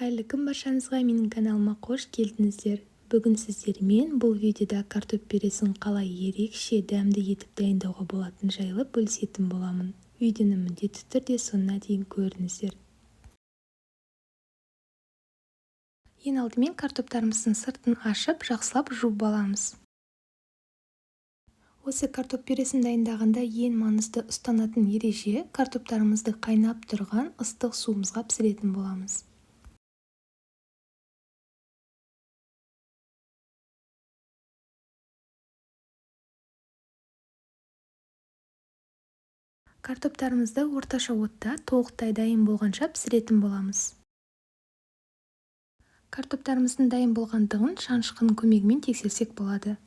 Қайырлы күн баршаңызға, менің каналыма қош келдіңіздер. Бүгін сіздермен бұл видеода картоп пюресін қалай ерекше дәмді етіп дайындауға болатыны жайлы бөлісетін боламын. Видеоны міндетті түрде соңына дейін көріңіздер. Ең алдымен картоптарымыздың сыртын ашып, жақсылап жуып аламыз. Осы картоп пюресін дайындағанда ең маңызды ұстанатын ереже: картоптарымызды қайнап тұрған ыстық суымызға пісіретін боламыз. Картоптарымызды орташа отта толықтай дайын болғанша пісіретін боламыз. Картоптарымыздың дайын болғандығын шанышқының көмегімен тексерсек болады.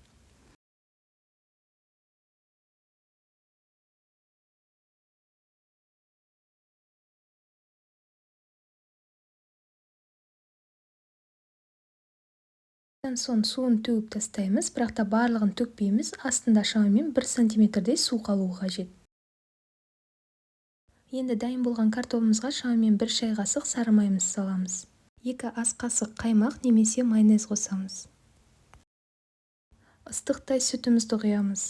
Соң суын төгіп тастаймыз, бірақ та барлығын төкпейміз, астында шамамен 1 сантиметрдей су қалуы қажет. Енді дайын болған картобымызға шамамен 1 шай қасық сары майымызды саламыз. 2 ас қасық қаймақ немесе майонез қосамыз. Ыстықтай сүтімізді құямыз.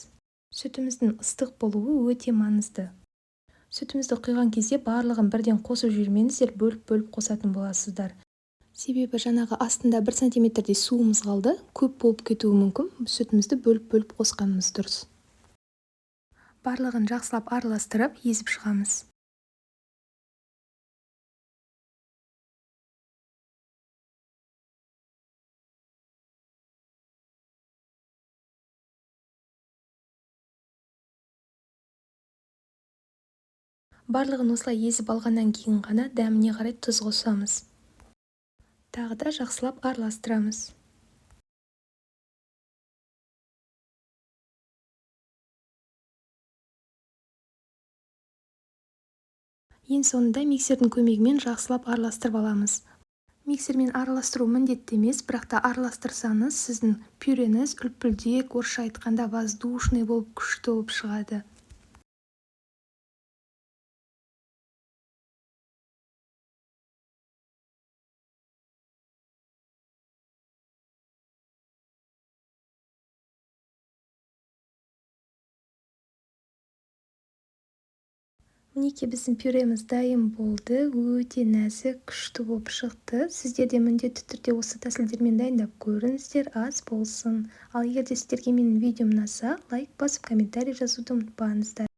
Сүтіміздің ыстық болуы өте маңызды. Сүтімізді құйған кезде барлығын бірден қосып жібермеңіздер, бөліп-бөліп қосатын боласыздар. Себебі жаңағы астында 1 сантиметрдей суымыз қалды, көп болып кетуі мүмкін. Сүтімізді бөліп-бөліп қосқанымыз дұрыс. Барлығын жақсылап араластырып, езіп шығамыз. Барлығын осылай езіп алғаннан кейін ғана дәміне қарай тұз қосамыз. Тағы да жақсылап араластырамыз. Ең соңында миксердің көмегімен жақсылап араластырып аламыз. Миксермен араластыру міндетті емес, бірақ та араластырсаңыз, сіздің пюреңіз үлпілдек, орысша айтқанда воздушный болып, күшті болып шығады. Мінекей, біздің пюреміз дайын болды. Өте нәзік, күшті болып шықты. Сіздер де міндетті түрде осы тәсілдермен дайындап көріңіздер, ас болсын. Ал егер де сіздерге менің видеом ұнаса, лайк басып, комментарий жазуды ұмытпаңыздар.